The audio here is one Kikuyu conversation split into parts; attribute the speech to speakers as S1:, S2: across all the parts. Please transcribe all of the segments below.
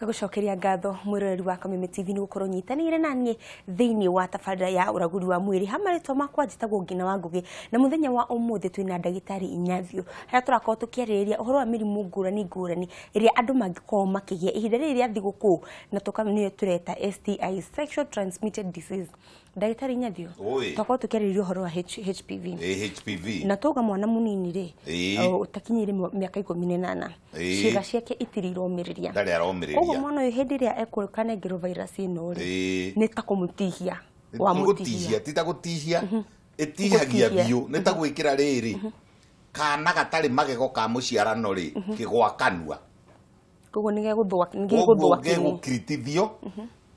S1: Ngagucokeria ngatho mwiroreri wa Kameme TV ni gukorwo nyitanire na niĩ thĩinĩ wa tabarĩra ya ũragũri wa mwĩrĩ. Ha marĩtwa makwa njĩtagwo Ngina wa Ngugi, na mũthenya wa ũmũthĩ twĩna ndagĩtarĩ Inyathiũ harĩa tũrakorwo tũkĩarĩrĩria ũhoro wa mĩrimũ ngũrani ngũrani ĩrĩa andũ mangĩkorwo makĩgĩa ihinda rĩrĩ rĩa thigũkũ, na nĩyo tũreta STI, sexual transmitted disease. Ndagĩtarĩ Inyathiũ, twakorwo tũkĩarĩrĩria ũhoro wa HPV.
S2: HPV.
S1: Na tuga mwana munini rĩ, ũtakinyĩire mĩaka 18, ciĩga ciake itirĩ iromĩrĩria.
S2: Ndarĩ aromĩrĩria.
S1: Koguo mwana ũyũ hĩndĩ ĩrĩa ekũnengerwo virus ĩno rĩ, nĩ ta kũmũtihia.
S2: Wamũtihia, ti ta gũtihia, ĩtihagia biũ, nĩ ta gwĩkĩra rĩrĩ kana gatarĩ magego ka mũciarano rĩ, kĩgwa kanua.
S1: Koguo nĩ gegũthũa, nĩ gegũthũa
S2: kĩni. Gegũkiritithio.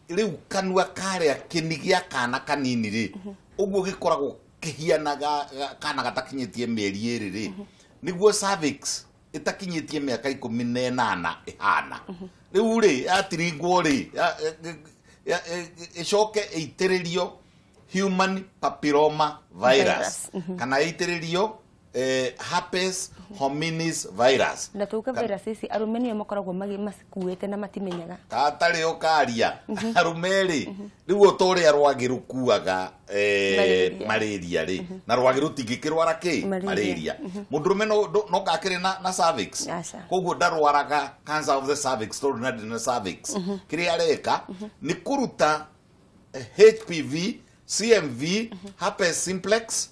S2: Rĩu kanua karĩa kĩni gĩa kana kanini rĩ, ũguo gĩkoragwo kĩhianaga kana gatakinyĩtie mĩeri ĩrĩ rĩ, nĩguo cervix ĩtakinyĩtie mĩaka 18 ĩhana. Rĩu rĩ, yatiringwo rĩ, ĩcoke ĩitĩrĩrio human papilloma virus, kana ĩitĩrĩrio herpes hominis virus.
S1: Na tuuga virus ici arume nĩo makoragwo macikuĩte na matimenyaga.
S2: Gatarĩ ũkaria arume rĩ, rĩu o ta ũrĩa rwagĩ rũkuaga malaria rĩ, na rwagĩ rũtingĩkĩrwara kĩ malaria. Mũndũrũme no gakĩrĩ na cervix, koguo ndarwaraga cancer of the cervix tondũ ndarĩ na cervix. Kĩrĩa areka nĩ kũruta HPV, CMV, herpes simplex,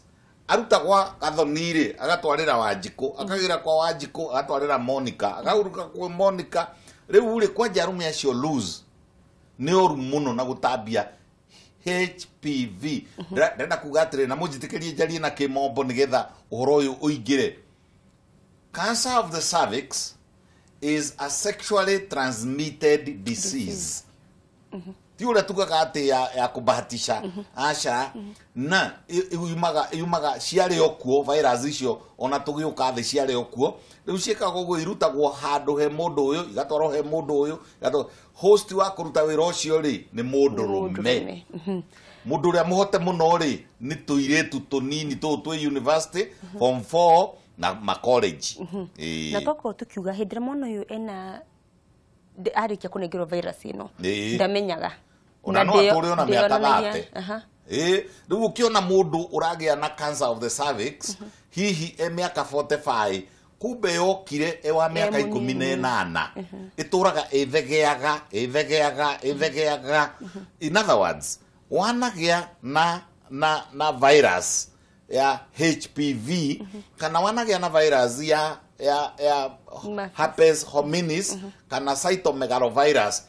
S2: aruta kwa Gathoni rĩ, agatwarĩra Wanjikũ, akagĩra kwa Wanjikũ, agatwarĩra Monica, akagũrũka kwa Monica. Rĩu rĩ, kwanja arume acio lose nĩ ũru mũno na gũtambia HPV. Ndĩrenda kuga atĩrĩ, na mũnjĩtĩkĩrie njarie na kĩmombo nĩgetha ũhoro ũyũ ũingĩre. Cancer of the cervix is a sexually transmitted disease. Ti ũrĩa tugaga atĩ ya kũbahatisha, aca, na yumaga ciarĩ o kuo virus icio, ona tũgĩũka thĩ ciarĩ o kuo. Rĩu ciĩkaga ũguo, irutagwo handũ he mũndũ ũyũ, igatwarwo he mũndũ ũyũ. Host wa kũruta wĩra ũcio rĩ, nĩ mũndũrũme. Mũndũ ũrĩa mũhote mũno rĩ, nĩ tũirĩtu tũnini tũũ twĩ university, form 4 na ma college.
S1: Na twakorwo tũkiuga hĩndĩ ĩrĩa mwana ũyũ ena arĩkia kũnengerwo virus ĩno, ndamenyaga.
S2: Ona no atũre ona mĩaka 30. Rĩu ũkĩona mũndũ ũragĩa na cancer of the cervix, hihi e mĩaka 45, kumbe yokire e wa mĩaka 18, ĩtũraga ĩthegeaga, ĩthegeaga, ĩthegeaga. In other words, wanagĩa na virus ya HPV, kana wanagĩa na virus ya herpes hominis, kana cytomegalovirus,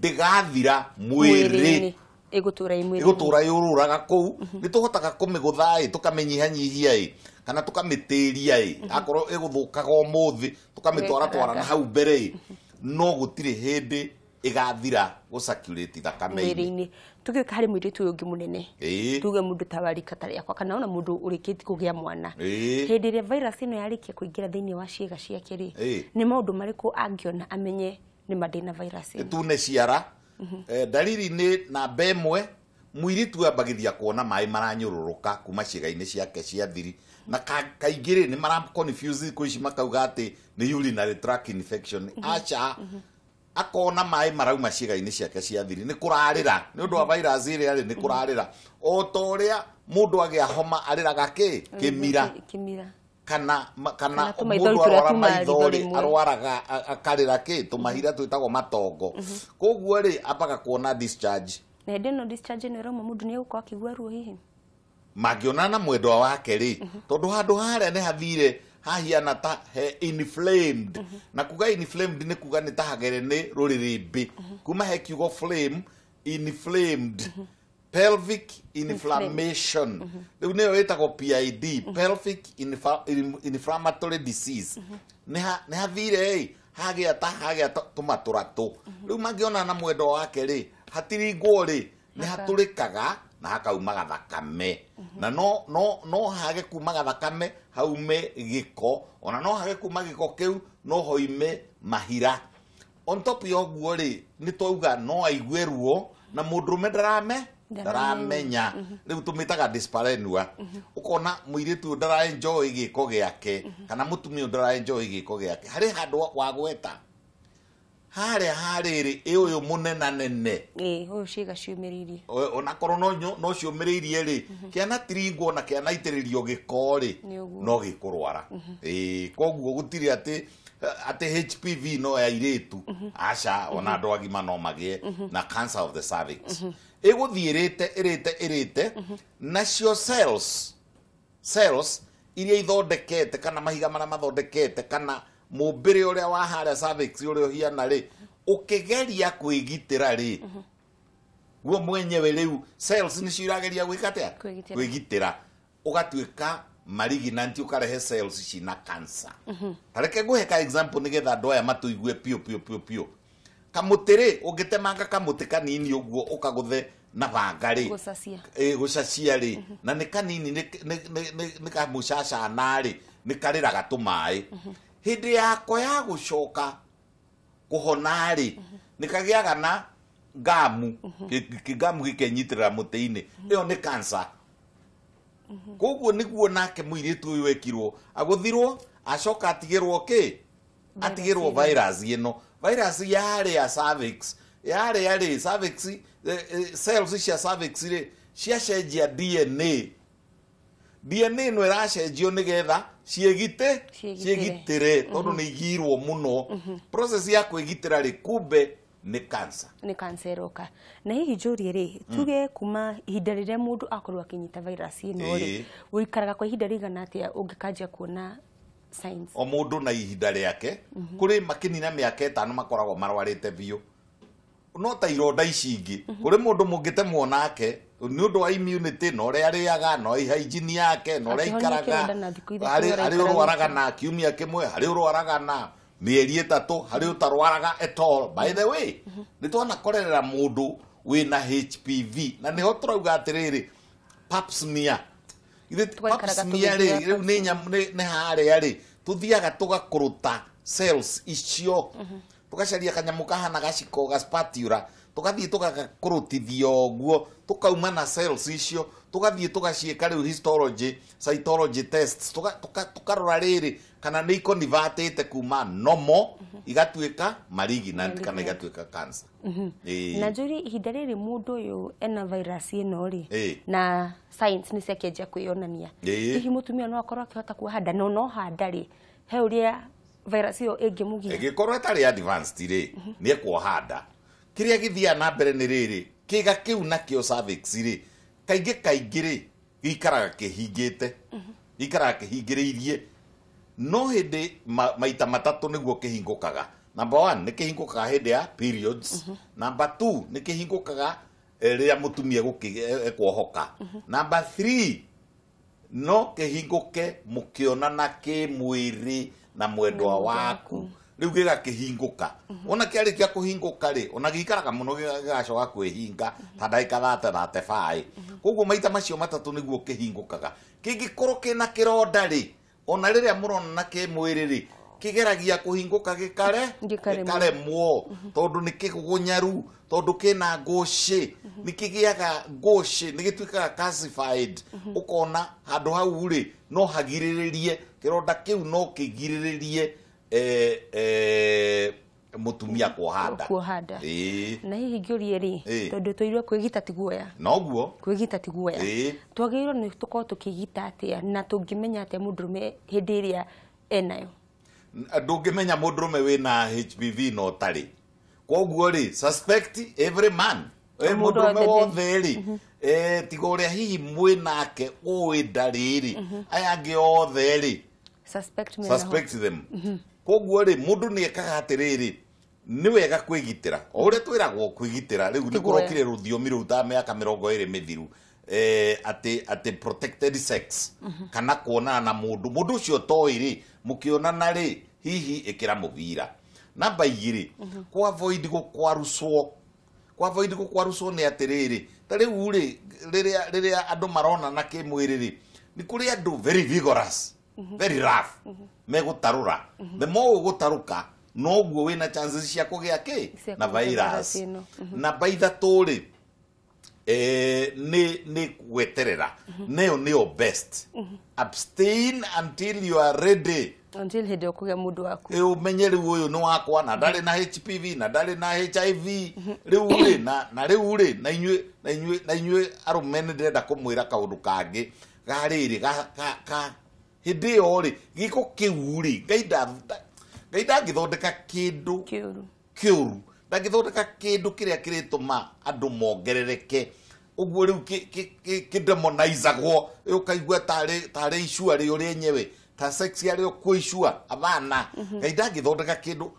S2: ndĩgathira mwĩrĩ, ĩgũtũra yũrũraga kũu. Nĩ tũhotaga kũmĩgũtha ĩ, tũkamĩnyihanyihia ĩ, kana tũkamĩtĩria ĩ, akorwo ĩgũthũkaga ũmũthĩ tũkamĩtwara twara na hau mbere ĩ, no gũtirĩ hĩndĩ ĩgathira gũcirculate thakame-inĩ.
S1: Tũgĩũka harĩ mũirĩtu ũyũ ũngĩ mũnene, tuge mũndũ ta wa rika ta rĩakwa, kana ona mũndũ ũrĩkĩtie kũgĩa mwana, hĩndĩ ĩrĩa virus ĩno yarĩkia kũingĩra thĩinĩ wa ciĩga ciake rĩ, nĩ maũndũ marĩkũ angĩona amenye nĩ ma ndĩna virus ĩno?
S2: Tune ciara. Dalili nĩ namba ĩmwe, mũirĩtu ambagĩria kuona maĩ maranyũrũrũka kuma ciĩga-inĩ ciake cia thiri, na kaingĩ rĩ, nĩ mara confuse thikũ ici makauga atĩ nĩ urinary tract infection. Aca, akona maĩ marauma ciĩga-inĩ ciake cia thiri, nĩ kũrarĩra nĩ ũndũ wa virus ĩrĩa rĩ, nĩ kũrarĩra. O ta ũrĩa mũndũ agĩa homa arĩraga kĩ? Kĩmira. Kana mũndũ arwara maitho rĩ, arwaraga akarĩra kĩ? Tũmahira twĩtagwo matongo. Koguo rĩ, ambaga kuona discharge.
S1: Na hĩndĩ ĩno discharge ĩno ĩrauma, mũndũ nĩ egũkorwo akĩigua ruo hihi?
S2: Mangĩonana na mwendwa wake rĩ, tondũ handũ harĩa nĩ hathire hahiana ta he inflamed. Na kuga inflamed nĩ kuga nĩ ta hagere nĩ rũrĩrĩmbĩ. Kuma he kiugo flame, inflamed. Pelvic inflammation. Rĩu nĩyo ĩtagwo PID, pelvic inflammatory disease. Nĩ hathire ĩ, hagĩa ta hagĩa tũmatũratũ. Rĩu mangĩonana na mwendwa wake rĩ, hatiringwo rĩ, nĩ hatũrĩkaga na hakaumaga thakame. Na no hage kumaga thakame haume gĩko, ona no hage kuma gĩko kĩu no hoime mahira. On top ya ũguo rĩ, nĩ twauga no aigue ruo na mũndũrũme ndaramenya. Rĩu tũmĩtaga dyspareunia. Ũkona mũirĩtu ũyũ ndara enjoy gĩko gĩake, kana mũtumia ũyũ ndara enjoy gĩko gĩake. Harĩ handũ wagweta Harĩa harĩrĩ ĩ ũyũ mũnenanene.
S1: Ĩ ũyũ ciĩga ciũmĩrĩirie.
S2: Onakorwo no ciũmĩrĩirie rĩ, kĩanatiringwo na kĩanaitĩrĩrio gĩko rĩ, no gĩkũrwara. Ĩ koguo gũtirĩ atĩ HPV no ya airĩtu, aca, ona andũ agima no magĩe na cancer of the cervix. Ĩgũthiĩ ĩrĩte nacio cells iria ithondekete kana mahiga marĩa mathondekete kana mũmbĩre ũrĩa wa harĩa cervix ũrĩa ũhiana rĩ, ũkĩgeria kwĩgitĩra rĩ, guo mwenyewe rĩu cells nĩcio irageria gwĩka atĩa? Kwĩgitĩra. Ũgatuĩka malignant, ũkarehe cells cina cancer. Ta reke ngũhe ka example nĩgetha andũ aya matũigue piũ piũ piũ piũ. Kamũtĩ rĩ, ũngĩtemanga kamũtĩ kanini ũguo ũkagũthe na banga rĩ, gũcacia rĩ, na nĩ kanini nĩ kamũcacana rĩ, nĩ karĩraga tũmaĩ. Hĩndĩ yako ya gũcoka kũhona rĩ, nĩ kagĩaga na ngamu, kĩngamu gĩkenyitĩrĩra mũtĩ-inĩ. Ĩyo nĩ cancer. Koguo nĩguo nake mũirĩtu ũyũ ekirwo, agũthirwo, acoka atigĩrwo kĩ? Atigĩrwo virus ĩno. Virus yarĩa cervix, yarĩa rĩ, cervix, cells cia cervix rĩ, ciacenjia DNA. DNA ĩno ĩracenjio nĩgetha ciĩgitĩre tondũ nĩ igirwo mũno. Process ya kwĩgitĩra rĩ, kumbe nĩ cancer.
S1: Nĩ cancer ĩroka. Na hihi njũrie rĩ, tuge kuma ihinda rĩrĩa mũndũ akorwo akĩnyita virus ĩno rĩ, ũikaraga kwa ihinda rĩigana atĩa ũngĩkanjia kuona signs?
S2: O mũndũ na ihinda rĩake. Kũrĩ makĩnina mĩaka 5 makoragwo marwarĩte biũ. No ta ironda ici ingĩ, kũrĩ mũndũ mũngĩtemwo nake nĩ ũndũ wa immunity, na ũrĩa arĩaga, na hygiene yake, na ũrĩa aikaraga, harĩ ũrwaraga na kiumia kĩmwe, harĩ ũrwaraga na mĩeri 3, harĩ ũtarwaraga at all. By the way, nĩ twanakorerera mũndũ wĩna HPV, na nĩho tũrauga atĩrĩrĩ, pap smear. Pap smear rĩ, rĩu nĩ harĩa rĩ, tũthiaga tũgakũrũta cells icio, tũgacaria kanyamũ kahana gaciko ga spatula, tũgathiĩ tũgakũrũtithia ũguo, tũkauma na cells icio, tũgathiĩ tũgaciĩka rĩu histology, cytology tests, tũkarora rĩrĩ kana nĩ ikonvatĩte kuma normal igatuĩka malignant kana igatuĩka cancer.
S1: Na njũrie ihinda rĩrĩ mũndũ ũyũ ena virus ĩno rĩ, na signs nĩ ciakĩanjia kwĩyonania, hihi mũtumia no akorwo akĩhota kuoha nda? No handa rĩ, he ũrĩa virus ĩyo ĩngĩmũgia?
S2: Ĩngĩkorwo ĩtarĩ advanced rĩ, nĩ ekuoha nda. Kĩrĩa gĩthiaga na mbere nĩ rĩrĩ, kĩga kĩu nakĩo cervix rĩ, kaingĩ kaingĩ rĩ, gĩikaraga kĩhingĩte, gĩikaraga kĩhingĩrĩirie. No hĩndĩ maita matatũ nĩguo kĩhingũkaga. Number 1, nĩ kĩhingũkaga hĩndĩ ya periods. Number 2, nĩ kĩhingũkaga rĩrĩa mũtumia ekuohoka. Number 3, no kĩhingũke mũkĩonana kĩmwĩrĩ na mwendwa waku. Rĩu gĩgakĩhingũka. Ona kĩarĩkia kũhingũka rĩ, ona gĩikaraga mũno gĩgacoka kwĩhinga ta ndagĩka 35. Koguo maita macio matatũ nĩguo kĩhingũkaga. Kĩngĩkorwo kĩna kĩronda rĩ, ona rĩrĩa mũronana kĩmwĩrĩ rĩ, kĩgeragia kũhingũka gĩkaremwo, tondũ nĩ kĩgũnyaru, tondũ kĩna ngũcĩ, nĩ kĩgĩaga ngũcĩ, nĩ gĩtuĩkaga calcified. Ũkona handũ hau rĩ, no hagirĩrĩrie kĩronda kĩu, no kĩgirĩrĩrie mũtumia kuoha nda.
S1: Na hihi ngĩũrie rĩ, tondũ tũirwo kwĩgita ti guoya.
S2: Noguo
S1: kwĩgita ti guoya, twagĩrĩirwo nĩ tũkorwo tũkĩgita atĩa, na tũngĩmenya atĩa mũndũrũme hĩndĩ ĩrĩa enayo?
S2: Ndũngĩmenya mũndũrũme wĩna HPV na ũtarĩ. Koguo rĩ, suspect every man. Mũndũrũme wothe rĩ, tiga ũrĩa hihi mwĩnake ũĩ ndarĩ rĩ, aya angĩ othe rĩ, suspect them. Koguo rĩ, mũndũ nĩ ekaga atĩrĩrĩ, nĩ wega kwĩgitĩra. O ũrĩa twĩragwo kwĩgitĩra, rĩu nĩ kũrokire rũthiomi rũu ta mĩaka 20 mĩthiru, atĩ protected sex, kana kuonana na mũndũ, mũndũ ũcio ũtoĩ rĩ, mũkĩonana rĩ, hihi ĩkĩra mũbira. Namba 2, kũ avoid gũkwarucwo. Kũ avoid gũkwarucwo nĩ atĩrĩrĩ, ta rĩu rĩ, rĩrĩa andũ maronana kĩmwĩrĩ rĩ, nĩ kũrĩ andũ very vigorous, very rough, megũtarũra. The more ũgũtarũka, noguo wĩna chances cia kũgĩa kĩ? Na virus. Namba 3 rĩ, nĩ gweterera. Nayo nĩyo best. Abstain until you are ready.
S1: Until hĩndĩ ũkũgĩa mũndũ waku.
S2: Ũmenye rĩu ũyũ nĩ wakwa na ndarĩ na HPV na ndarĩ na HIV rĩu rĩ na rĩu rĩ na inyuĩ arũme nĩ ndĩrenda kũmwĩra kaũndũ kangĩ ga rĩrĩ ga hĩndĩ ĩyo rĩ gĩko kĩu rĩ Ngai ndangĩthondeka kĩndũ kĩũru ndangĩthondeka kĩndũ kĩrĩa kĩrĩtũma andũ mongerereke ũguo rĩu kĩdemonizagwo ũkaigua tarĩ icua rĩo rĩenyewe ta sex yarĩo kwĩicua abana. Ngai ndangĩthondeka kĩndũ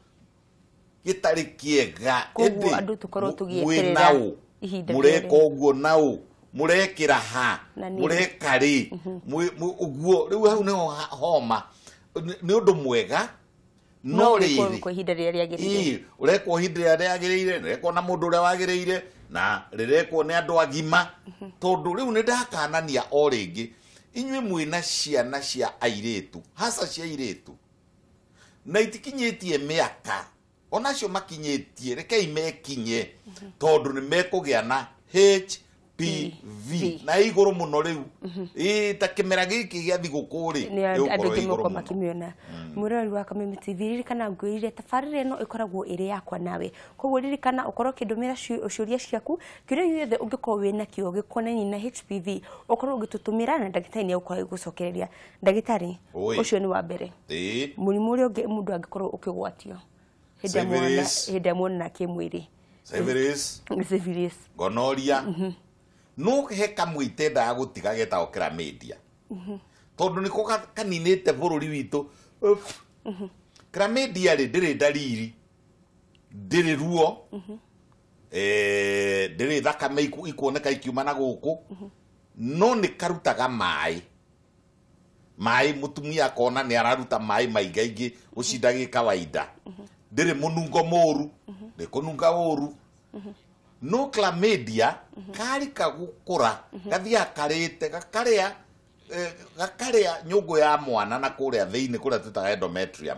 S2: gĩtarĩ kĩega.
S1: Koguo andũ tũkorwo tũgĩeterera ihinda
S2: mũreka ũguo naũ mũrekĩra ha mũreka rĩ ũguo rĩu hau nĩho homa nĩ ũndũ mwega no rĩrĩ
S1: kwa ihinda rĩrĩa rĩagĩrĩire.
S2: Ũrekwo ihinda rĩrĩa rĩagĩrĩire, rĩrekwo na mũndũ ũrĩa wagĩrĩire na rĩrekwo nĩ andũ agima tondũ rĩu nĩ ndakanania o rĩngĩ inyuĩ mwĩna ciana cia airĩtu hasa cia airĩtu na itikinyĩtie mĩaka onacio makinyĩtie rekei mekinye tondũ nĩ mekũgĩa na HPV na igũrũ mũno rĩu ta kĩmera gĩkĩ gĩa thigũkũ rĩ
S1: andũ aingĩ mokorwo makĩmĩona. Mwĩroreri wa Kameme TV ririkana ngwĩrire tabarĩra ĩno ĩkoragwo ĩrĩ yakwa nawe koguo ririkana ũkorwo ũkĩndũmĩra ciũria ciaku kĩũria gĩothe ũngĩkorwo wĩna kĩo gĩkonainie na HPV ũkorwo ũgĩtũtũmĩra na ndagĩtarĩ nĩ egũkorwo agĩgũcokereria. Ndagĩtarĩ ũcio nĩ wa mbere. Mũrimũ ũrĩa ũngĩ mũndũ angĩkorwo ũkĩgwatio hĩndĩ ĩrĩa muonana kĩmwĩrĩ. Syphilis,
S2: gonorrhea no he kamwe itendaga gũtiga getagwo chlamydia tondũ nĩko kaninĩte bũrũri witũ. Chlamydia rĩ ndĩrĩ ndariri, ndĩrĩ ruo, ndĩrĩ thakame ikuoneka ikiuma na gũkũ no nĩ karutaga maĩ mũtumia akona nĩ araruta maĩ maingaingĩ gũcinda gĩ kawaida. Ndĩrĩ mũnungo mũru, ndĩkũnunga ũru. No chlamydia karika gũkũra gathiaga karĩte gakarĩa nyũngũ ya mwana na kũrĩa thĩinĩ kũrĩa twĩtaga endometrium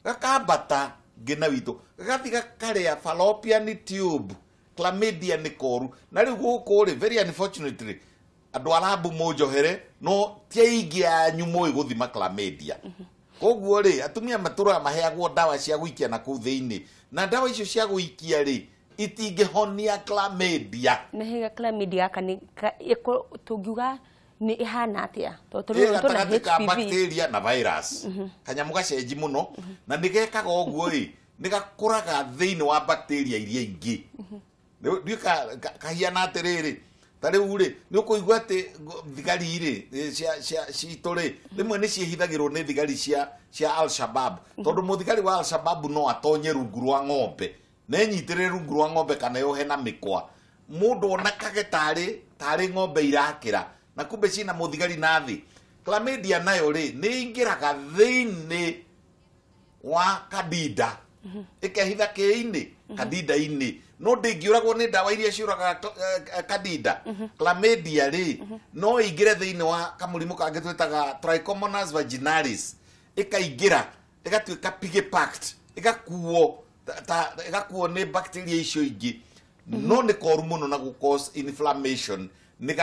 S2: gakambata ngina witũ gagathiĩ gakarĩa fallopian tube. Chlamydia nĩ koru na rĩu gũkũ rĩ very unfortunately andũ a rambu mũnjohere no ti aingĩ anyu mũĩ gũthima chlamydia. Koguo rĩ atumia matũraga maheagwo ndawa cia gũikia na kũu thĩinĩ na ndawa icio cia gũikia rĩ itingĩhonia chlamydia.
S1: Na higa chlamydia gaka nĩ tũngiuga nĩ ĩhana atĩa tondũ rĩu tũna
S2: HPV bacteria na virus kanyamũ gacenji mũno na nĩ gekaga ũguo ĩ nĩ gakũraga thĩinĩ wa bacteria iria ingĩ. Ndiũ kahiana atĩrĩrĩ ta rĩu rĩ nĩ ũkũigua atĩ thigari rĩ cia citũ rĩ rĩmwe nĩ ciĩhithagĩrwo nĩ thigari cia Al-Shabaab tondũ mũthigari wa Al-Shabaab no atonye rungu rwa ng'ombe na enyitĩrĩre rungu rwa ng'ombe kana yohe na mĩkwa mũndũ onakage tarĩ ng'ombe irakĩra na kumbe cina mũthigari na thĩ. Chlamydia nayo rĩ nĩ ĩingĩraga thĩinĩ wa Candida ĩkehitha kĩinĩ Candida-inĩ no ndĩngĩũragwo nĩ ndawa iria ciũragaga Candida. Chlamydia rĩ no ĩingĩre thĩinĩ wa kamũrimũ kangĩ twĩtaga Trichomonas vaginalis ĩkaingĩra ĩgatuĩka piggybacked ĩgakuo ĩgakuo nĩ bacteria icio ingĩ no nĩ koru mũno na gũ cause inflammation. Nĩ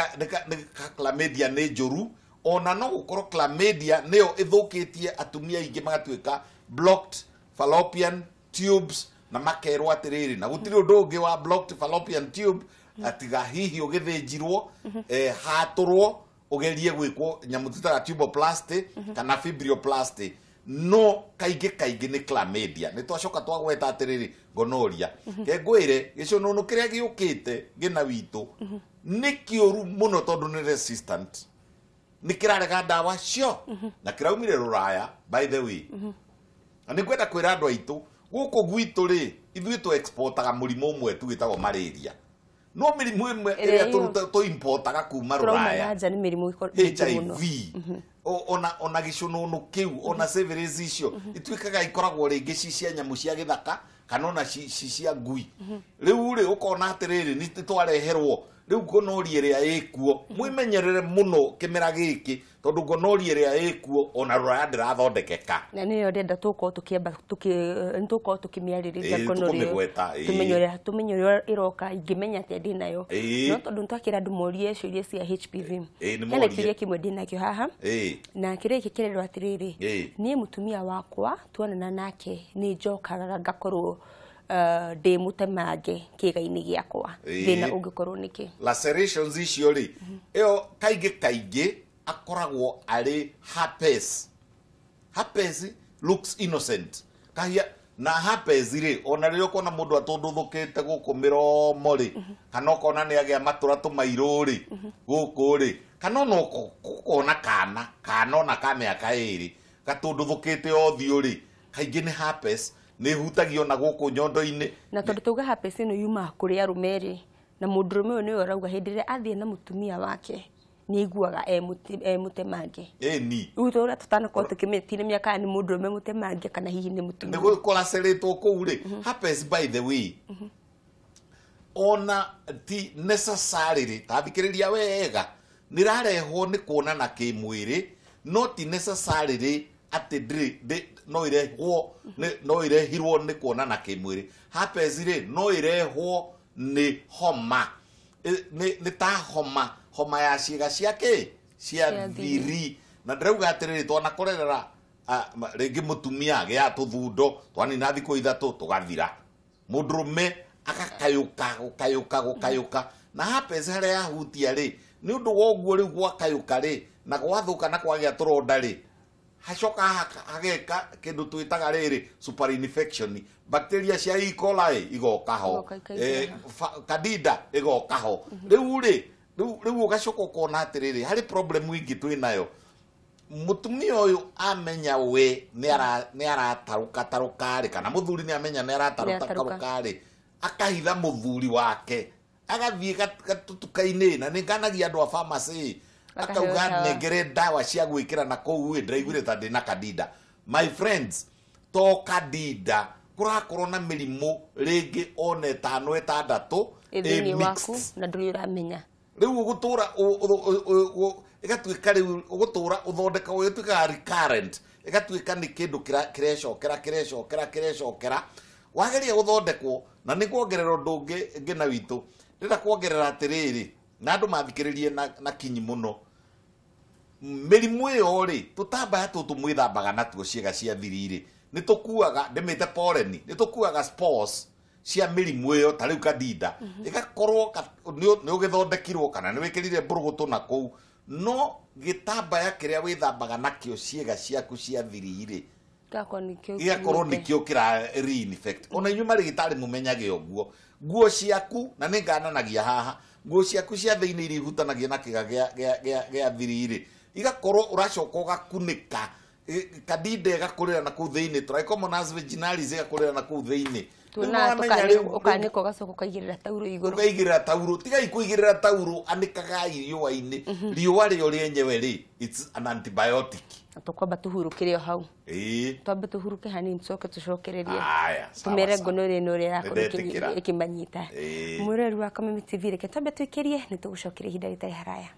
S2: chlamydia nĩ njũru ona no gũkorwo chlamydia nĩyo ĩthũkĩtie atumia aingĩ magatuĩka blocked fallopian tubes na makerwo atĩrĩrĩ na gũtirĩ ũndũ ũngĩ wa blocked fallopian tube atiga hihi ũgĩthĩnjirwo hatũrwo ũgerie gwĩkwo nyamũ twĩtaga tuboplasty kana fibrioplasty no kaingĩ kaingĩ nĩ chlamydia. Nĩ twacoka twagweta atĩrĩrĩ gonorrhea ke ngwĩre gĩcũnũnũ kĩrĩa gĩũkĩte ngĩna witũ nĩ kĩũru mũno tondũ nĩ resistant nĩ kĩrarega ndawa cio na kĩraumire rũraya by the way. Na nĩ ngwenda kwĩra andũ aitũ gũkũ gwitũ rĩ ithuĩ tũ exportaga mũrimũ ũmwe tu wĩtagwo malaria no mĩrimũ ĩmwe ĩrĩa tũ importaga kuma rũraya HIV ona gĩcũnũnũ kĩu ona syphilis icio ituĩkaga ikoragwo rĩngĩ ci cia nyamũ cia gĩthaka kana ona ci cia ngui. Rĩu rĩ ũkona atĩrĩrĩ nĩ twareherwo Rĩu gonorrhea ĩrĩa ĩkuo mwĩmenyerere mũno kĩmera gĩkĩ tondũ gonorrhea ĩrĩa ĩkuo ona rũraya ndĩrathondekeka.
S1: Na nĩyo ndĩrenda tũkorwo tũkĩamba nĩtũkorwo tũkĩmĩarĩrĩria gonorrhea.
S2: Tũkũmĩgweta, ĩĩ.
S1: Tũmenye ũrĩa ĩroka ingĩmenya atĩa ndĩnayo. No tondũ nĩtwakĩra andũ morie ciũria cia HPV.
S2: Ĩĩ, nĩ
S1: Hena
S2: morie.
S1: kĩũria kĩmwe ndĩnakĩo haha. Na kĩũria gĩkĩ kĩrerwo atĩrĩrĩ, niĩ mũtumia wakwa tuonana nake nĩ njokaga ngakorwo ndĩ mũtemange kĩĩga-inĩ gĩakwa. Thĩna ũngĩkorwo nĩkĩ?
S2: Lacerations icio rĩ, ĩyo kaingĩ kaingĩ akoragwo arĩ herpes. Herpes looks innocent. Kahia na herpes rĩ, ona rĩrĩa ũkona mũndũ atũndũthũkĩte gũkũ mĩromo rĩ, kana ũkona nĩ agĩa matũra tũmairũ rĩ, gũkũ rĩ, kana ona ũkona kana ona ka mĩaka 2 gatũndũthũkĩte ũthiũ rĩ, kaingĩ nĩ herpes, nĩ ĩhutagio na gũkũ nyondo-inĩ.
S1: Na tondũ tauga herpes ĩno yumaga kũrĩ arũme rĩ, na mũndũrũme ũyũ nĩwe ũrauga hĩndĩ ĩrĩa athiĩ na mũtumia wake nĩ aiguaga e mũtemange.
S2: Ĩni.
S1: Rĩu tũrĩa tũtanakorwo tũkĩmenya ti nĩ mĩaka nĩ mũndũrũme mũtemange kana hihi nĩ mũtumia.
S2: Nĩ gũkũracerĩtwo kũu rĩ. Herpes by the way, ona ti necessarily, ta thikĩrĩria wega, nĩ ĩrarehwo nĩ kuonana kĩmwĩrĩ, no ti necessarily atĩ ndĩrĩ, no ĩrehwo no ĩrehirwo nĩ kuonana kĩmwĩrĩ. Herpes rĩ, no ĩrehwo nĩ homa. Nĩ ta homa, homa ya ciĩga cia kĩ? Cia thiri. Na ndĩrauga atĩrĩrĩ, twanakorerera rĩngĩ mũtumia agĩa tũthundo, twanina thikũ 3 tũgathira. Mũndũrũme agakayũka, gũkayũka, gũkayũka. Na herpes harĩa yahutia rĩ, nĩ ũndũ wa ũguo rĩu gwakayũka rĩ, na gwathũka na kwagĩa tũronda rĩ, hacoka hageka kĩndũ twĩtaga rĩrĩ superinfection. Bacteria cia E. coli igoka ho, Candida igoka ho. Rĩu rĩ, rĩu ũgacoka ũkona atĩrĩrĩ, harĩ problem ĩngĩ twĩnayo. Mũtumia ũyũ amenya we nĩ aratarũka tarũka rĩ, kana mũthuri nĩ amenya nĩ aratarũka tarũka rĩ, akahitha mũthuri wake, agathiĩ gatutuka-inĩ, na nĩ nganagia andũ a pharmacy, akauga nengere ndawa cia gwĩkĩra na kũu ĩ, ndĩraiguire ta ndĩna Candida. My friends, to Candida kũrakorwo na mĩrimũ rĩngĩ ona 5 6
S1: ĩ waku na ndũrĩ ũramenya.
S2: Rĩu ũgũtũra ĩgatuĩka rĩu ũgũtũra ũthondeka ĩtuĩkaga recurrent, ĩgatuĩka nĩ kĩndũ kĩrecokera kĩrecokera kĩrecokera. Wageria gũthondekwo, na nĩ kuongerera ũndũ ũngĩ ngĩna witũ, ndĩrenda kuongerera atĩrĩrĩ, na andũ mathikĩrĩrie na kinyi mũno. Mĩrimũ ĩyo rĩ, tũtambaya tũtũ mwĩthambaga natuo ciĩga cia thiri rĩ, nĩ tũkuaga, ndĩmĩte pollen, nĩ tũkuaga spores cia mĩrimũ ĩyo, ta rĩu Candida, ĩgakorwo nĩ ũgĩthondekirwo kana nĩ wĩkĩrire mbũrũgũtũ na kũu, no gĩtambaya kĩrĩa wĩthambaga nakĩo ciĩga ciaku cia thiri rĩ, gĩgakorwo nĩkĩo kĩra reinfect. Ona inyuĩ marĩgĩtarĩ mũmenyage ũguo. Nguo ciaku, na nĩ ngananagia haha, nguo ciaku cia thĩinĩ iria ihutanagia na kĩga gĩa thiri rĩ, igakorwo ũracoka ũgakunĩka, Candida ĩgakũrĩra na kũu thĩinĩ, Trichomonas vaginalis ĩgakũrĩra na kũu thĩinĩ.
S1: Ũkanĩka ũgacoka ũkaigĩrĩra taurũ igũrũ.
S2: Ũkaigĩrĩra taurũ, tigai kũigĩrĩra taurũ, anĩkagai riũa-inĩ. Riũa rĩo rĩenyewe rĩ, it's an antibiotic.
S1: Tũkwamba tũhurũkĩre o hau. Twambe tũhurũke hanini tũcoke tũcokererie. Tũmere ngono ĩno ũrĩa ĩrakorwo ĩkĩmanyita. Mwĩroreri wa Kameme TV, reke twambe twĩkĩrie, nĩ tũgũcokeria ihinda rĩtarĩ haraya.